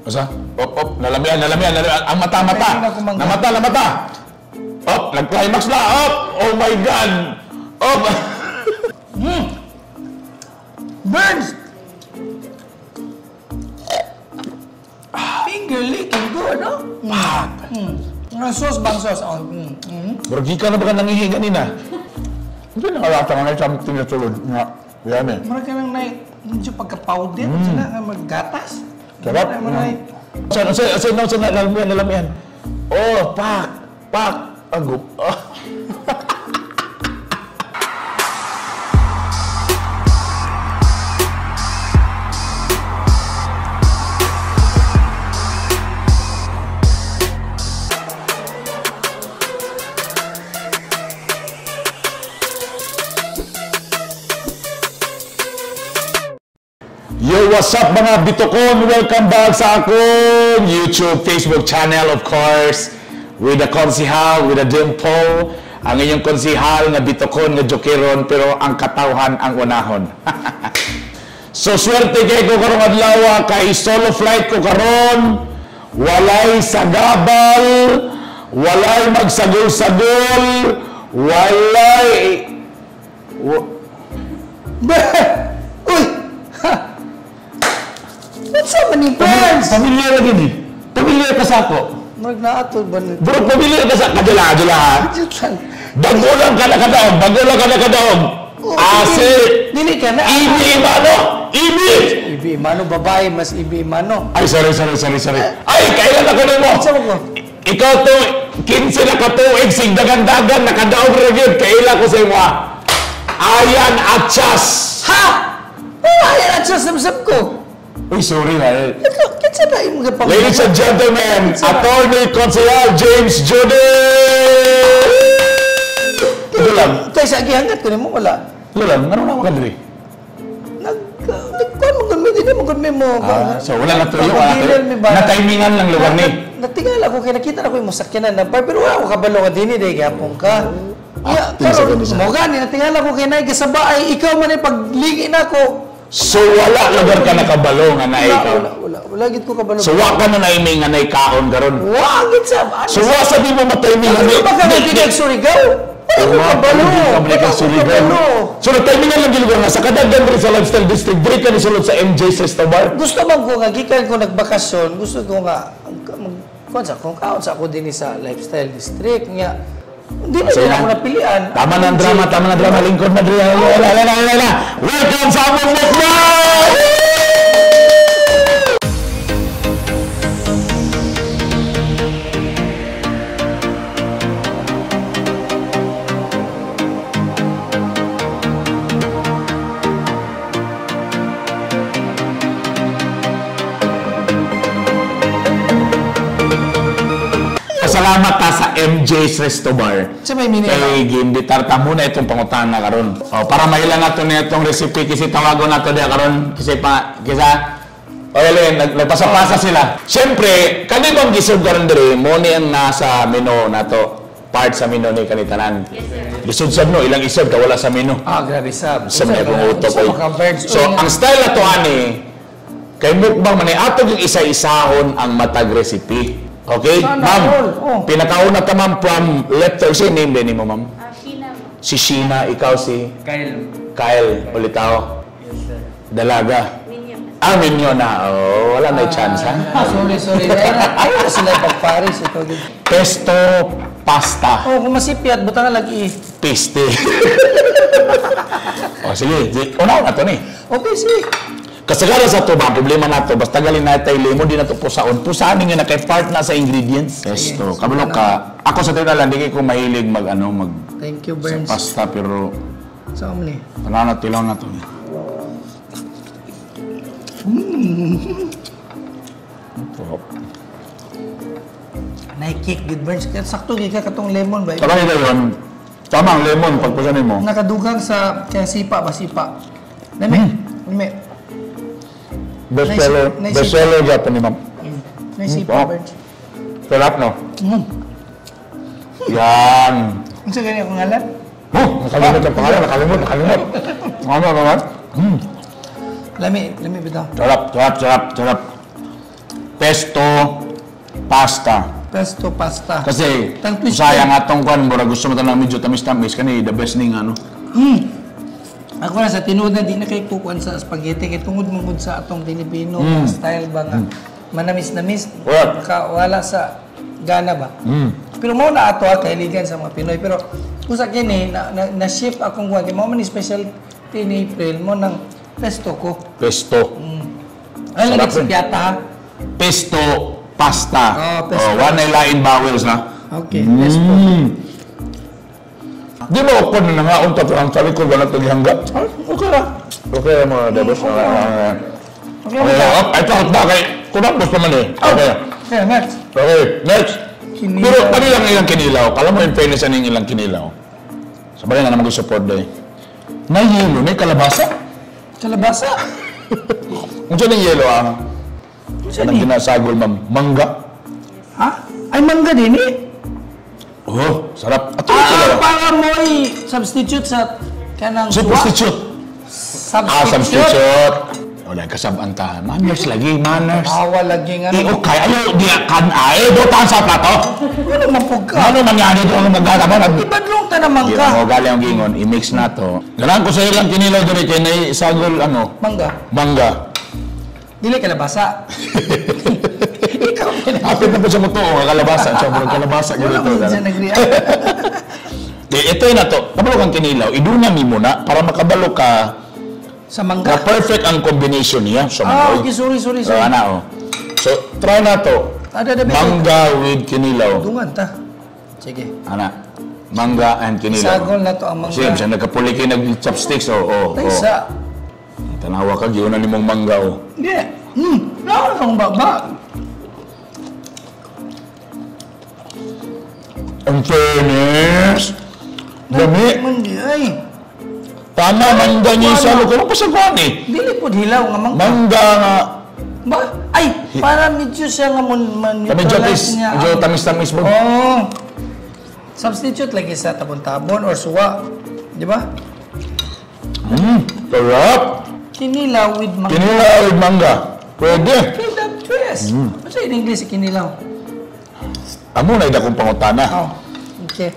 Asa? Op, op, nalamian, nalamian, nalamian. Ang mata-mata. Namata, namata. Op, nag-climax na. Op! Oh my God! Op! Burns! Finger licking good, no? Pak! Ang sauce bang sauce? Oh. Bro, di ka na ba ka nangihi kanina? Hindi nakalata nga may something na sulod. Nga, yan eh. Mura ka nang na, medyo pagka-powder, sila nga maggatas. Sarap. Saan, saan, saan, saan, nalamian, nalamian. Oh, pak! Pak! Agup. Oh. Yo, what's up mga bitokon? Welcome back sa akong YouTube, Facebook channel, of course. With the konsihal, with the dimple. Ang inyong konsihal nga bitokon, nga jokeron, pero ang katawhan ang unahon. So, swerte kay ko karong adlaw, kay solo flight ko karon. Walay sagabal, walay magsagol-sagol, walay... Uy! What's up, ni Burns? Pamilyar na gini. Pamilyar ka sa ako. Murag naatol ba nito? Bro, pamilyar ka sa... Kadula, kadula. Bago lang ka nakadaog. Bago lang ka nakadaog. Asi. Dili ka na. Ibi imano. Ibi. Ibi imano, babae, mas ibi imano. Ay, sorry, sorry, sorry, sorry. Ay, kailan ako na mo? Saan ko? Ikaw to, 15 na katuig, sigdagan-dagan, nakadaog rin yun. Kailan ko sa imo. Ayan Atchas. Ha? Oh, ayan Atchas, samsam ko. Uy, sorry na. Ladies and gentlemen, Attorney Konsehal James Jude! Ito lang. Kaya sa gihangat ko nimo wala. Ito lang, ano naman ka diri? Nagkuhan mo gud mi, dili mo gud mi mo. So wala na tuyo, wala tuyo. Na-timingan lang lugar ni. Natingala ko kay nakita na ko yung masakyanan na par, pero wala ko kabalo ka dini dahil gihapon ka. Ya, karon mo gani natingala ko kay naay gisaba ay ikaw man ay pagligi nako. So wala lugar ka nakabalo nga na ikaw? Wala, wala. Wala gid ko kabalo. So wa ka na naiming nga naikaon karon? Wa gid sa... So wa sa di mo matiming nga... Ano ba ka nga Surigao? Wala ko kabalo. Wala ko kabalo. So na-timingan lang gilugar nga sa kadaggan diri sa Lifestyle District, diri ka ni sulod sa MJ's Resto Bar? Gusto man ko nga, gikan ko nagbakasyon, gusto ko nga, kuan sa kung kaon sa ako dinhi sa Lifestyle District nga. Hindi na din ako napilian. Tama na ang drama, tama na ang drama. Lingkod na diri. Wala, wala, wala. Welcome sa among mukbang! Salamat ta sa MJ's Resto Bar. Sa may mini. Kay giimbitar ta muna itong pangutana karon. O, para maila nato na itong recipe kasi tawagon nato diya karon kasi pa kisa oy nagpasa-pasa sila. Siyempre, kani bang gisod karon diri mo ni ang nasa menu nato, part sa menu ni kanitanan. Yes sir. Lisod sab no, ilang isod ka wala sa menu. Ah, grabe sab. Sa may utok. So, ang style nato ani kay mukbang man ato gyud isa-isahon ang matag recipe. Okay, ma'am. Oh. Pinakauna ta ma'am from left to si name din mo ma'am. Sheena. Si Sheena, ikaw si Kyle. Kyle Ulitao. Yes sir. Dalaga. Minyo. Ah, minyo na. Oh, wala na chance ha. Sorry, sorry. Ay, sila pagparis ito. Pesto pasta. Oh, kung masipyat butang lagi. Peste. Oh, sige. Una na to ni. Okay, sige. Kasagaran sa to ba, problema na to, basta galing na tayo lemon, di na to pusaon. Pusaan nga na kay part na sa ingredients. Pesto. Kabalo ka. Ako sa tinalan, di ko mahilig mag, ano, mag... Thank you, Burns. Sa pasta, pero... Saan mo ni? Wala na, tilaw na to. Nai-kick, good Burns. Sakto, gid ka katong lemon ba? Tama yung lemon. Tama ang lemon, pagpusanin mo. Nakadugang sa kaya sipa ba, sipa. Lami, lami. Bestseller, bestseller gyapon ni ma'am. Naisipa, Burns. Sarap, no? Yan. Ang sa ganyan akong ngalan? Oh, nakalimot ang pangalan, nakalimot, nakalimot. Ano naman? Lami, lami bitaw. Sarap, sarap, sarap, sarap. Pesto pasta. Pesto pasta. Kasi, Tang twist sayang atong kwan, mura gusto mo tanang medyo tamis-tamis, kani the best ning ano. Ako na sa tinuod na di na kay kukuan sa spaghetti kay tungod mo gud sa atong Pilipino style ba nga manamis-namis What? ka wala sa gana ba. Pero mao na ato ang kahiligan sa mga Pinoy, pero usa kini na, na, na shift akong kuan kay mao man ni specialty ni April mo ng pesto ko. Pesto. Ay Sarap lagi sa yun. piyata ha. Pesto pasta. Oh, pesto. Oh, one ay lain vowels na. Okay, pesto. Di ba ako na nga unta to ang sabi ko wala to gihangga? Ay, okay ra. Okay ra mga debos. Okay. Okay, Okay, oh, ay takot ba kay kunapos naman eh. Okay. Okay, next. Okay, next. Kinilaw. Pero kani lang ilang kinilaw. Kala mo in fairness aning ilang kinilaw. Sabay na naman ko support day. Na yelo, na kalabasa. Kalabasa. Unsa ning yelo ah? Unsa Kanang ni? ginasagol ma'am, mangga. Ha? Ay mangga din eh. Oh, sarap. Ato Ah, kinilaw. para mo'y substitute sa kanang suwa. Substitute. Ah, Substitute. substitute. Wala kasabaan ta. Manners lagi, manners. Awa lagi nga. Di okay, ayo di kan ay butan sa plato. Ano mapug ka? Ano mangyari doon ang magdadama nag Ibadlong ta naman Di ka. mo galing ang gingon, i-mix na to. Ganahan ko sa ilang kinilaw diri kay nay sagol ano, Mangga. mangga. Dili kalabasa. Ikaw pina. Apit na po sa muto, nga kalabasa, sobrang kalabasa gyud Wala ito. mo siya nag-react. Di ito na to. Kabalo kang kinilaw, iduna mi muna para makabalo ka Sa na mangga. perfect ang combination niya sa Ah, mangga. okay, sorry, sorry, So, sorry. ana oh. So, try na to. Ada da Mangga with kinilaw. Dungan ta. Sige. Ana. Mangga and kinilaw. Sagol na to ang mangga. Sige, siya nagkapuliki nag chopsticks oh, oh, Tay oh. sa. Tanawa ka giuna nimong mangga oh. Hindi. Wala kang baba. Ang fairness. Dami. Mangga ay. Tama mangga niya sa lugar. Ano pa sa kuwan eh? Dili po hilaw nga mangga. Mangga nga. Ba? Ay, para medyo siya nga mon man Medyo neutralize tamis, niya. medyo tamis-tamis mo. Oh. Substitute lagi sa tabon-tabon or suwa. Di ba? Sarap. Kinilaw with mangga. Kinilaw with mangga. Pwede. Kinilaw twist. Ano in English kinilaw? Amo na ida kong pangutana. Oh. Okay.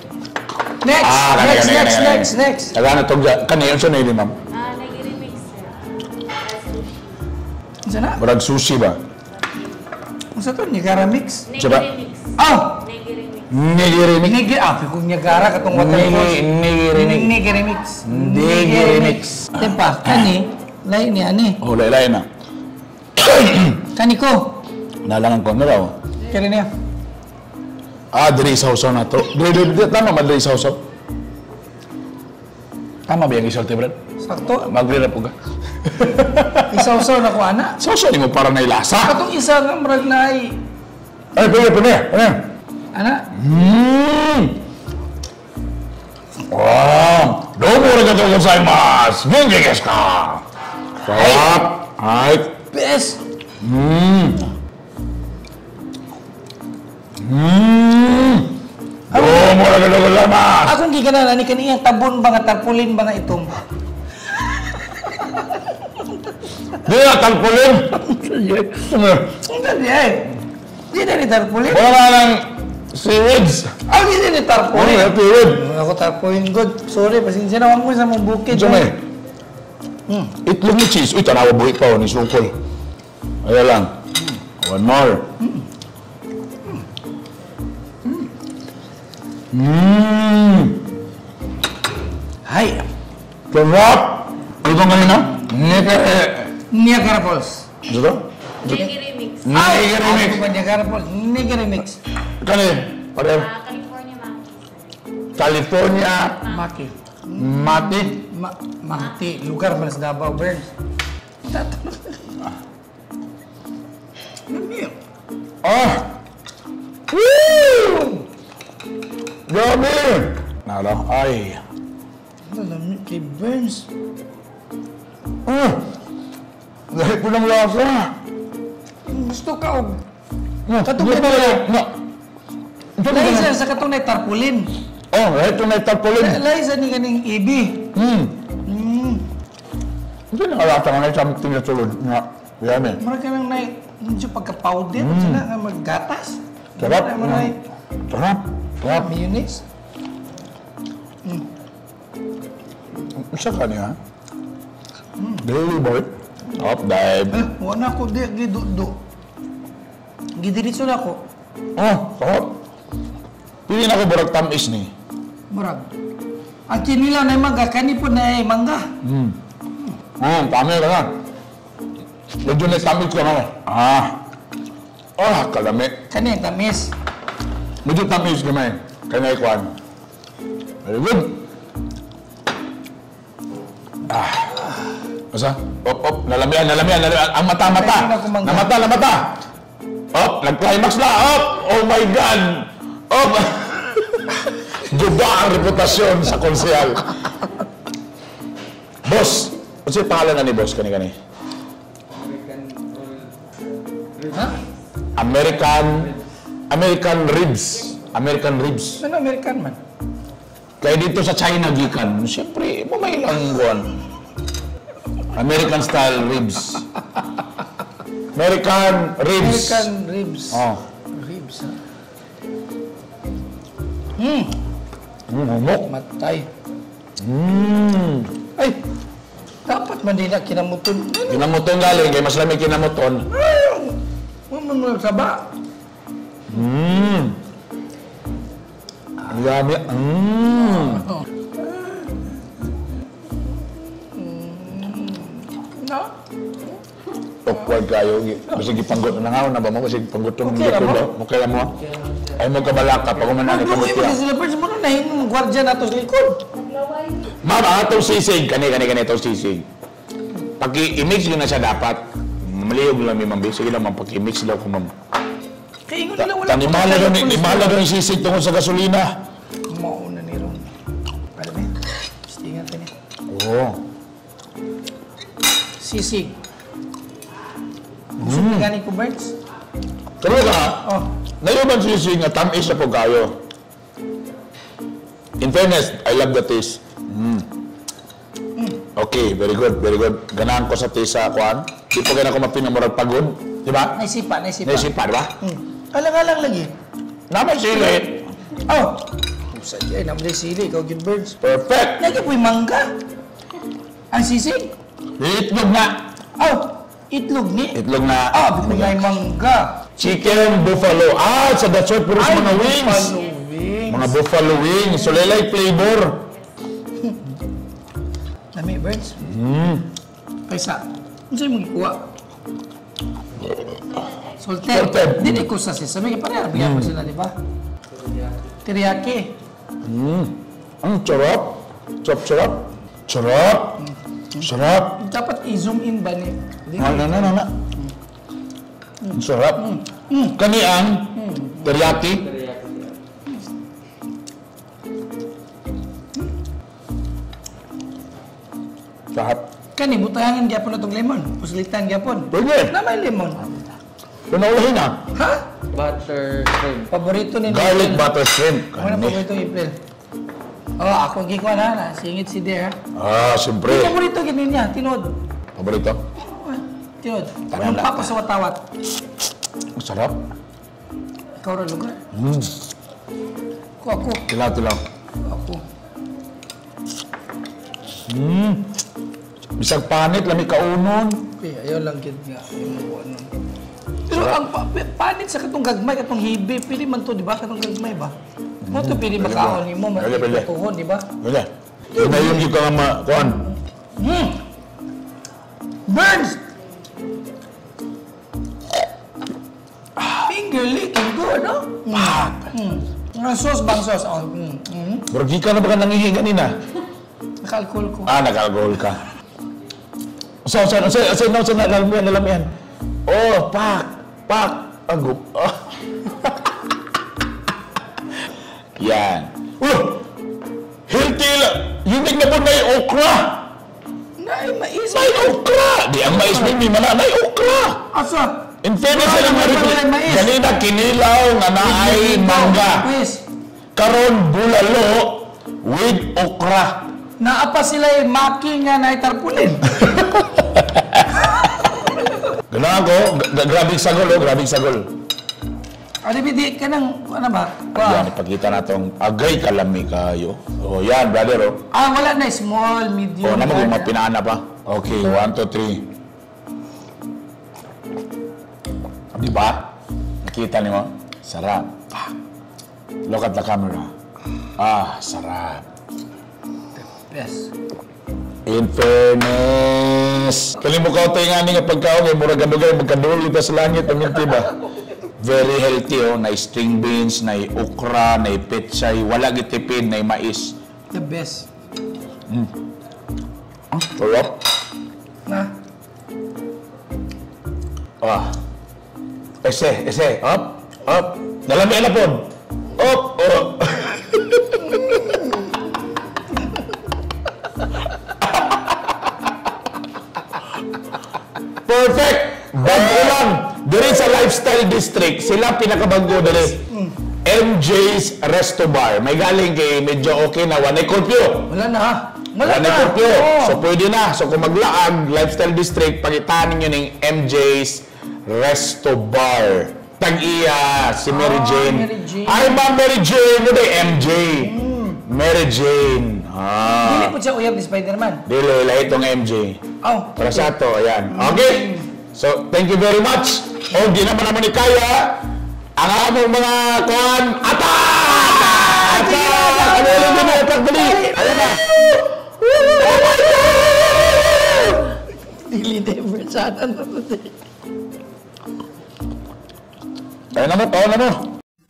Next, Ah, kani, next, kani, next, kani, next, kani. next. Taga na tong kani unsa na ili ma'am? Ah, nagiri mix, sir. Unsa na? Murag sushi ba? Unsa to? Niagara mix? Diba? Nagiri mix. Oh! Nagiri mix. Nigiri mix. Nigi ah, kung Niagara katong waterfalls. Nigiri mix. Nigiri mix. Nigiri mix. Tempa, kani, lain ni ani. Oh, lain na. Kani ko. Nalangan ko na raw. Kani niya. Ah, diri sausaw na to. Diri, diri, diri, tama man diri sausaw. Tama ba yung isulti, Brad? Sakto. Mag-agree na po ka. Isawsaw na ko ana. Sausaw ni mo para nailasa. Katong isa nga murag na ay Ay, pwede, pwede. Pwede. ana. Wow! Domo arigatou gozaimasu! Genki desu ka? Sarap! Ay! Best. Domo arigatou gozaimasu! Akong giganan ani kani iyang tabon ba nga tarpaulin ba nga itom. Di na, tarpaulin! Unsa di ay? Di na ni tarpaulin. Wala nang seaweeds! Ah, di na ni Wala tarpaulin. na seaweed! Ako tarpaulin good. Sorry, pasensya na ko sa mong bukid. Diyan eh. Itlog ni cheese. Uy, tanawa buhi pa oh, ni sukol. Ayan lang. One more. Hay. Sarap! Ano itong kanina? Nike... Niagara Falls. Ano ito? Nagiri mix. Nike remix. Ako ba Niagara Falls? Nigiri mix. Kani? Pareho. Ah, California Maki, sir. California Maki. Mati. Makati. Lugar man sa Davao, Burns. Ah! Woo! Grabe! Nara, ay. Alam kay Burns. Ah! Dahil po ng lasa. Gusto ka og Katong Katong kay- No. Ito na. Lahi sa katong na tarpaulin. Oh, ito na tarpaulin. Lahi sa ni kaning ibi. Hindi na lasa nga something na sulod nga. Yummy. Mura ka nang na medyo pagka-powder, sila nga maggatas. Sarap. Mura na Sarap. Sarap. mayonnaise. Isa ka niya. Dili boy. Up, dive. Eh, wala ko di gidudo. Gidiretso na ako. Oh, sarap. Pili na ko burag tamis ni. Murag. Ang kinilaw na mangga, kani po na ay mangga. Tama ka na. Medyo na tamis ka na. Ah. Ah, kalami. Kani ang tamis. Medyo tamis gamay. Kaya na ikuan. Very good. Ah. Basta? Op, op. Nalamian, nalamian, nalamian. Ang mata, mata. Pwede na kumangga. Namata, namata. Op, nag-climax na. Op! Oh my God! Op! Guba ang reputasyon sa konsehal. Boss! Ano siya pangalan na ni boss kani-kani? Ha? American American ribs. American ribs. Ano American man? Kaya dito sa China gikan, siyempre, mamay lang kuwan. American style ribs. American ribs. American ribs. Oh. Ribs, ha? Humok. Matay. Ay! Dapat man din na kinamuton. Kinamuton galing, kay mas lami kinamuton. Ay! Mo man saba. Ang yummy. No? Awkward kayo. Kasi gipanggot na nga na ba mo? Kasi panggutom Okay ra mo? Okay ra mo? Ay mo kabalaka pag umanani Ano panggot mo ya. sila first mo na nahimo gwardiya nato sa likod. Naglaway. Ma'am, ang atong sisig. Kani, kani, kani, atong sisig. Paki-imix yun na siya dapat. Maliyog lang mi ma'am. Sige lang ma'am, paki-imix daw ko ma'am. Kay ingon nila wala. Tani mahal daw ni mahal daw yung sisig tungkol sa gasolina. Mauna ni ron. Pala ba? Tingat ni. Oo. Sisig. Gusto mm. gani ko birds? Pero ka, Oh. nayo bang sisig nga tamis na po kayo? In fairness, I love the taste. Okay, very good, very good. Ganahan ko sa taste sa kuan. Di po kaya ako mapinamurag pagod. Di ba? Naisipa, naisipa. Naisipa, di ba? Alang-alang lagi. Naman sili. Oh. Usa di ay namli sili ikaw gid birds. Perfect. Lagi po'y mangga. Ang sisig. Itlog na. Oh, itlog ni. Itlog na. Ah, bukod na yung mangga. Chicken buffalo. Ah, sa that's why puro sa mga wings. Buffalo wings. Mga buffalo wings. So, like flavor. Lami, birds. Kaysa, ano sa'yo mong ikuha? Salted. Salted. Dili ko sa sesame. Pareha, bigyan ko sila, di ba? Teriyaki. Ang sarap. Sarap, sarap. Sarap. Sarap. Dapat i-zoom in ba ni? Di- Na, na, na, na, na. Ang sarap. Kani ang teriyaki. Sarap. Kani, butayangan gyapon na tong lemon. Puslitan gyapon. Pwede. Na may lemon. Pinaulahin na. Ha? Butter shrimp. Paborito ni Garlic butter shrimp. Ano na Kani. paborito April? Oh, ako ang gikuha na. Singit si Dare. Ah, siyempre. Yung paborito gini niya, tinod. Paborito? Tinod. Tara Walang na. pa ko sa watawat. Ang sarap. Ikaw ra lugar. Ko ako. Tilaw, tilaw. Ako. Bisag panit, lami kaunon. Okay, ayaw lang gid nga imo ano. Pero ang panit sa katong gagmay, katong hibi, pili man to, di ba? Katong gagmay ba? Mo to pili makaon nimo, Pwede, pwede. matuhon, di ba? Wala. Yun na yun yung ka ma, kuan. Burns! Finger licking good, no? Ang sauce bang sauce? Oh. Murag ka na ba ka nangihi ganina? Naka-alcohol ko. Ah, nag-alcohol ka. So, so, so, so, no, so, nalamian, nalamian. Oh, pak, pak, agup. Oh. Yan. Oh! Healthy lang. Unique na po na yung okra. Nay, mais. May okra! Di ang mais may mana, may okra. Asa? In fairness, Wala, sa may mga wala mais. Ganina, kinilaw nga naay mangga. Quiz. Karon bulalo with okra. Naa pa sila yung maki nga na tarpulin. Ganahan ko, grabing sagol, oh, grabing sagol. Ah, di, di, kanang, ano ba? Yan, Wa. ipakita na tong agay kalami kayo. Oh, yan, brother, oh. Ah, wala na. Small, medium. Oh, naman kung large. mapinana pa. Okay, 1, 2, 3. Di ba? Nakita niyo mo? Sarap. Ah. Look at the camera. Ah, sarap. Yes. In fairness. Kali mo ka nga ni nga pagkaon kay murag dugay magkaduol kita sa langit paminti ba? Very healthy oh, na string beans, na okra, na pechay, wala gitipid, na mais. The best. Sarap. Na? Ah. Ese, ese, up, up. Nalami na pod. Up, oh. Perfect! Bago lang. Diri sa Lifestyle District, sila pinakabago diri. MJ's Resto Bar. May galing kay medyo okay na. Wanay curfew. Wala na ha. Wala Wala na. curfew. Oo. So pwede na. So kung maglaag, Lifestyle District, pagitaan ninyo ng MJ's Resto Bar. Tag-iya, si Mary Ah, Jane. Mary Jane. Ay, Ma'am Mary Jane. Ano ba yung MJ? Mary Jane. Ah. Dili po siya uyab ni Spider-Man. Dili, lahi itong MJ. Oh. Para sa ato, ayan. Okay. So, thank you very much. O, di naman naman ni Kaya. Ang among mga kuan, attack! Attack! Ano yung dali? Attack, dali! Ayan na. Oh my God! Dili never sana na to. Ayun na mo, taon na mo.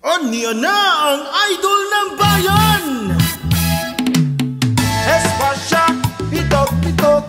Aniya na ang idol ng bayan! Espasya, pitok, pitok.